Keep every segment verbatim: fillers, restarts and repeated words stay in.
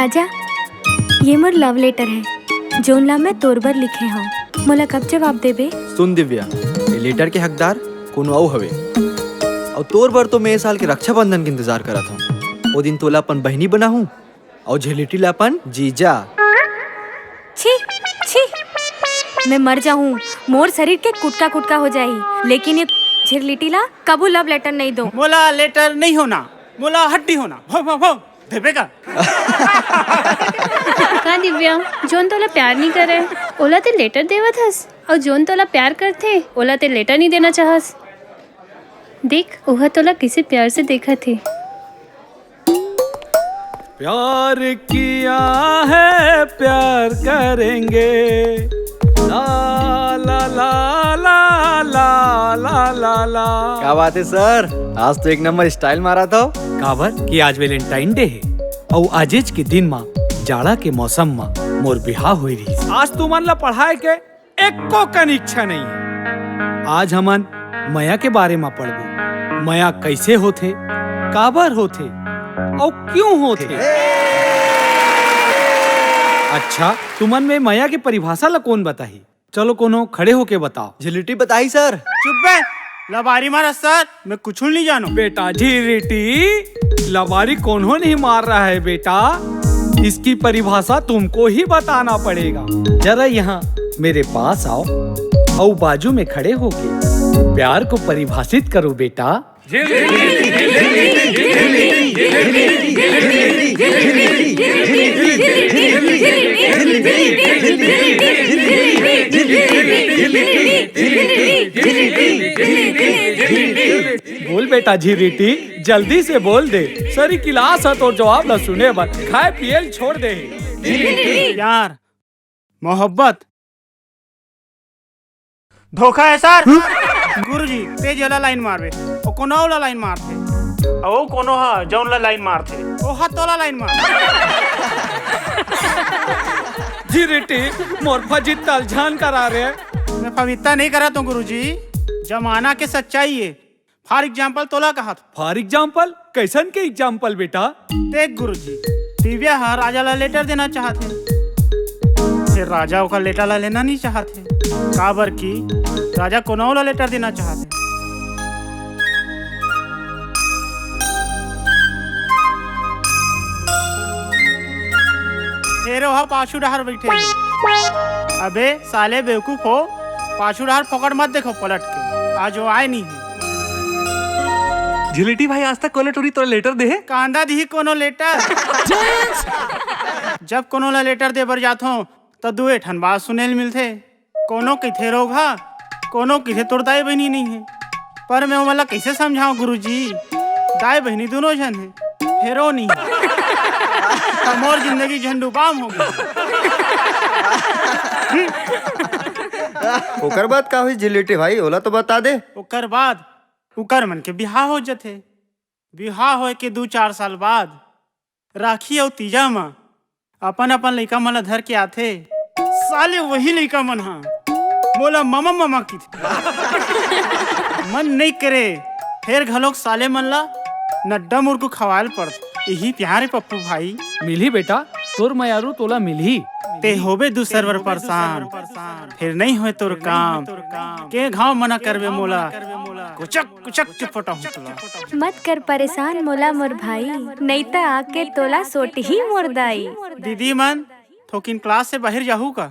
राजा, ये मोर love letter हे, जोन ला मैं तोर बर लिखे हव। मोला कब जवाब देबे? सुन दिव्या, ये letter के हकदार कोनो अउ हवे। अउ तोर बर तो मैं ए साल के रक्षाबंधन के इंतजार करत हव। ओ दिन तोला अपन बहिनी बनाहूँ अउ झिलिटी ला अपन जीजा। छी, छी, मैं मर जाहूँ, मोर शरीर के कुटका कुटका हो जाही, लेकिन ये झिरलिटी ला कभू love letter नहीं दो। मोला letter नहीं होना, मोला हड्डी होना। भो, भो, भो, देबे का? का दिव्या, जोन तोला प्यार नहीं करे, ओला ते letter देवत हस, अउ जोन तोला प्यार करथे, ओला ते letter नहीं देना चाहस। देख, ओह तोला किसे प्यार से देखत हे। प्यार किया है, प्यार करेंगे। ला, ला, ला, ला, ला, ला, ला, ला। का बात हे सर, आज तो एक नंबर style मारत हव। काबर कि आज Valentine Day हे, अउ आजेच के दिन म जाड़ा के मौसम म मोर बिहाव होय रहिस। आज तुमन ला पढ़ाए के एको कन इच्छा नहीं हे। आज हमन मया के बारे म पढ़बो। मया कइसे होथे, काबर होथे, अउ क्यों होथे? अच्छा, तुमन में मया के परिभाषा ला कोन बताही? चलो, कोनो खड़े होके बताओ। झिलिटी बताही सर। चुप बे, लबारी मारा सर, मैं कुछ नहीं जानों। बेटा झिरिटी, लबारी कोनो नहीं मार रहा है बेटा, इसकी परिभाषा तुमको ही बताना पड़ेगा। जरा यहाँ मेरे पास आओ, अउ बाजू में खड़े होके प्यार को परिभाषित करो बेटा। बोल बेटा झिरिटी, जल्दी से बोल दे। सरी किलास ह तोर जवाब ला सुने बर, खाए पिए ल छोड़ दे। प्यार, मोहब्बत, धोखा हे सर। गुरुजी, ते जेला line मारबे, ओ कोनो ला line मारथे। अउ कोनो ह जौन ला line मारथे, ओहा तोला line मार। झिरिटी, मोर फजीता ल झन करा रे। मैं फजीता नहीं करत हूँ गुरुजी, जमाना के सच्चाई हे। For example तोला कहत। For example? कइसन के example बेटा? देख गुरुजी, दिव्या ह राजा ला letter देना चाहत हे, फेर राजा ओकर letter ला लेना नहीं चाहत हे, काबर कि राजा कोनो ला letter देना चाहत हे। फेर ओहा पाछू डहर बइठे हे। अबे साले बेवकूफ हो, पाछू डहर फोकट मत देखो पलट के, आज वो आए नहीं हे। झिलिटी भाई, आज तक कोनो टूरी तोला letter दे हे? कांदा दिही कोनो letter। जब कोनो ला letter दे बर जाथों, त दुए ठन बात सुने ल मिलथे। कोनो कहिथे रोगहा, कोनो कहिथे तोर दाई बहिनी नहीं हे। पर मैं ओमन ला कइसे समझाऊं गुरुजी? दाई बहिनी दुनों झन हे, फेरो नहीं हे। त मोर जिंदगी झंडू बाम हो गई। ओकर बाद का होइस झिलिटी भाई, ओला तो बता दे। ओकर बाद उकर मन के बिहाव हो जथे। बिहाव होए के दू चार साल बाद राखी अउ तीजा म अपन अपन लइका मन ला धर के आथे। साले वही लइका मन ह मोला ममा ममा किथे। मन नइ करे, फेर घलोक साले मन ला नड्डा मुर्गू खवाए ल पड़थे। इही प्यार हे पप्पू भाई। मिलही बेटा, तोर मयारू तोला मिलही। ते होबे दूसर बर परेशान, फेर नइ होय तोर काम। के घाव मना करबे मोला, कुचक कुचक के पटाहूं तोला। मत कर परेशान मोला मोर भाई, नइ त आके तोला सोटही मोर दाई। दीदी मन, थोकिन class से बाहिर जाहू का?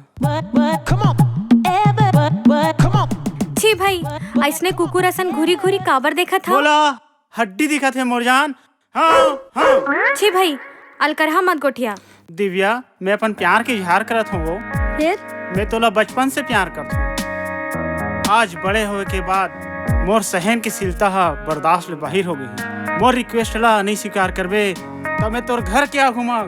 छी भाई, अइसने कुकुर असन घुरी घुरी काबर देखत हव? मोला हड्डी दिखत हे मोर जान। हाँ, हाँ। छी भाई, अलकरहा मत गोठिया। दिव्या, मैं अपन प्यार के इजहार करत हूँ वो। फेर? मैं तोला बचपन से प्यार करत हूँ। आज बड़े होए के बाद मोर सहनशीलता ह बर्दाश्त ले बाहिर हो गई। मोर request ला नहीं स्वीकार करबे, त मैं तोर घर के आगू म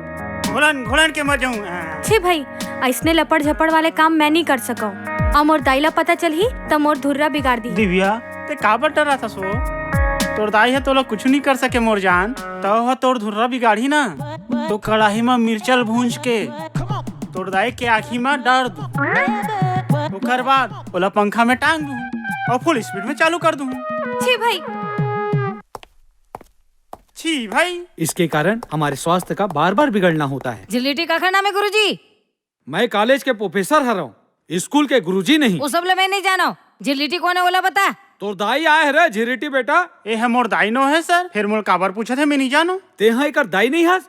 घुलन घुलन के मर जाऊँ। छी भाई, अइसने लपड़ झपड़ वाले काम मैं नहीं कर सकव। अउ मोर दाई ला पता चलही, त मोर धुर्रा बिगाड़ दी। दिव्या, ते काबर डरत हस वो? तोर दाई ह तोला कुछु नहीं कर सके मोर जान। त ओह तोर धुर्रा बिगाड़ही ना, तो कड़ाही म मिर्चा ल भूंज के तोर दाई के आँखी म डार दू। ओकर बाद ओला पंखा में टांग दू अउ full speed में चालू कर दू। छी भाई। जी भाई। इसके कारण हमारे स्वास्थ्य का बार बार बिगड़ना होता है। झिल्लिटी काखर नाम हे गुरुजी? मैं कॉलेज के प्रोफेसर हरव, स्कूल के गुरुजी नहीं। वो सब ले मैं नहीं जानो। झिल्लिटी कोन हे ओला बता। तोर दाई आय हरे झिल्लिटी बेटा। ए ह मोर दाई नो हे सर, फिर मोर काबर पूछत हे, मैं नहीं जानो। ते हा एकर दाई नहीं हस?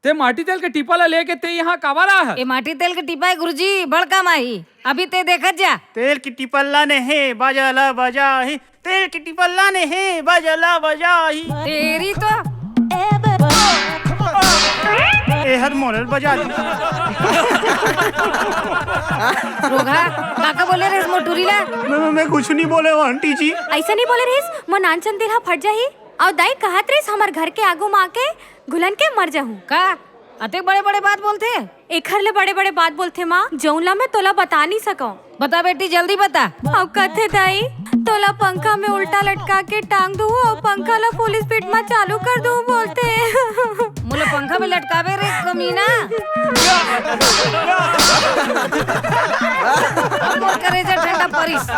ते माटी तेल के टीपा ला लेके ते यहाँ काबर आय हस? ए माटी तेल के टीपा हे गुरुजी, बड़ काम आही। अभी ते देखत जा। तेल की टिपल्ला ने हे बाजा ला बजा ही, तेल की टिपल्ला ने हे बाजा ला बजा ही। तेरी तो। ए हर मोरल बजा दी। रोगहा, काका बोले रे मोटूरी ला। मैं, मैं, मैं कुछ नहीं बोले हूँ आंटी जी। ऐसा नहीं बोले रहिस, मोर नानचंद दिल हा फट जाही। अउ दाई कहत रहिस हमर घर के आगू मा आके घुलन के मर जाहूं। का? अतेक बड़े-बड़े बात बोलथे? एखर ले बड़े-बड़े बात बोलथे माँ, जउन ला मैं तोला बता नहीं सकंव। बता बेटी, जल्दी बता। अउ कथे दाई, तोला पंखा में उल्टा लटका के टांग दूहूं अउ पंखा ला फुल स्पीड मा चालू कर दूहूं बोलथे। मोला पंखा में लटकाबे रे कमीना। मोर करेजा ठंडा परिस।